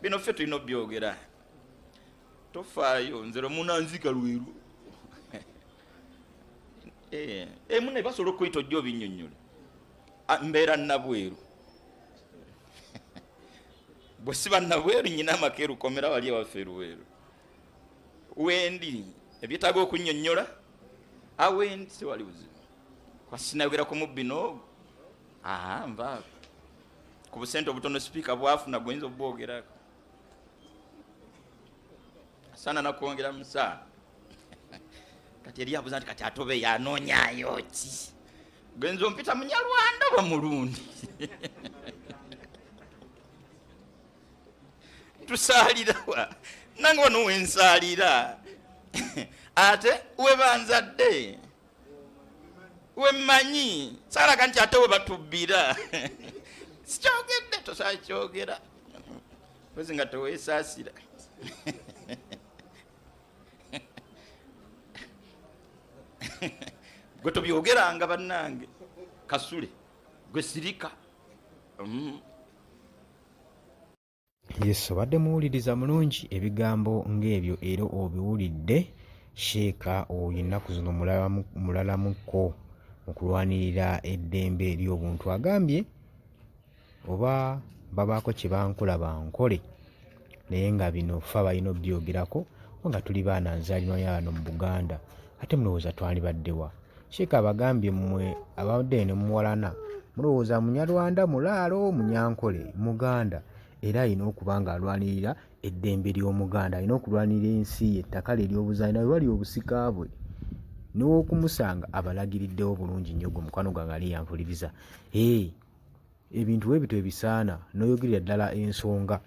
Bino ffe tulina obyogera. Tofaayo, nze lwemunanzika lweru. Eh, eh, mune basobola okuyita ojja obinyonyola. Ah, mbeera nabweru. Bwe siba nabweru nyina amaka erukomera wali ewaffe eruweru. Wendi ebyetaaga okunyonyola awendi sewali buzibu. Kwasinayogera ku mubbi n'ogwo. Aha, nvaako. Ku busente obutono sipiika bwafuna gwenza obwogerako. Asaana nakwongera musaala. Kati eri abuza nti kati atobe yanoonyayo ki? Gwenza ompita munyarwanda oba mulundi? Tusaalirawa? Nange wano wensaalira. Ate webanzadde wemmanyi saalaga nti ate webatubbira. Sikyogedde, tosakyogera kozi nga teweesaasira. Gwe tobyogeranga bannange, kasule gwe sirika. Yes, obadde muwuliriza mulungi ebigambo ng'ebyo era obiwulidde. Sheeka oyo ennaku zino mulalamuko mu kulwanirira eddembe ly'obuntu. Agambye oba babaako kye bankola bankole, naye nga bino ffe abalina obyogerako nga tuli baana nzaalirwa ya wano mu Buganda, ate mulowooza twalibadde wa? Sheeka abagambye mmwe abadde eno muwalana, mulowooza Munyarwanda, Mulaalo, Munyankole, Muganda, era alina okuba ng'alwanirira eddembe ly'Omuganda, alina okulwanirira ensi ye, ettaka lye ery'obuzaale, nawe wali obusika bwe. N'okumusanga abalagiriddewo bulungi nnyo gwe mukwano gwange ali yampuliriza. Ee, ebintu bwe bityo ebisaana n'oyogerera ddala ensonga.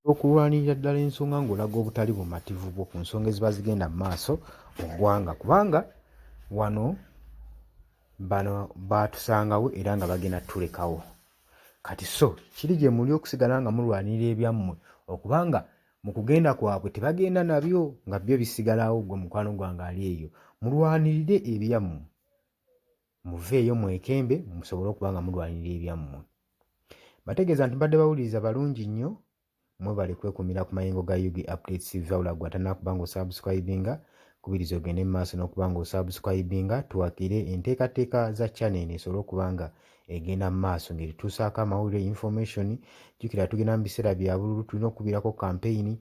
Okulwanirira ddala ensonga ng'olaga obutali bumativu bwo ku nsonga eziba zigenda mu maaso mu ggwanga, kubanga wano bano baatusangawo era nga bagenda tulekawo. Kati so kiri gye muli okusigala nga mulwanirira ebyammwe, okubanga mu kugenda kwabwe tebagenda nabyo nga byo bisigalawo. Gwe mukwano gwange ali eyo, mulwanirire ebyammwe, muveeyo mwekembe musobole okuba nga mulwanirira ebyammwe. Bategeeza nti mbadde bawuliriza balungi nnyo, mwebale kwekumira ku mayengo ga UG Updates TV. Wabula gwe atanakuba ng'osubscribinga, kubiriza ogende mu maaso n'okuba ng'osubscribinga, tuwakire enteekateeka za channel eno esobole okuba nga egenda mu maaso ng'etutuusaako amawulire, information. Jjukira tugenda mu biseera bya bululu, tulina okukubirako campaign.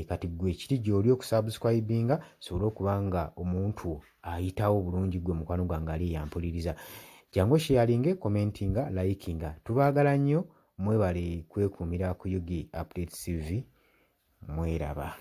Kati gwe kiri gy'oli okusubscribinga sobole okuba nga omuntu ayitawo bulungi. Gwe mukwano gwange ali yampuliriza, jangu osharinge, commentinga, likinga. Tubaagala nnyo, mwebale kwekuumira ku UG Updates TV. Mweraba.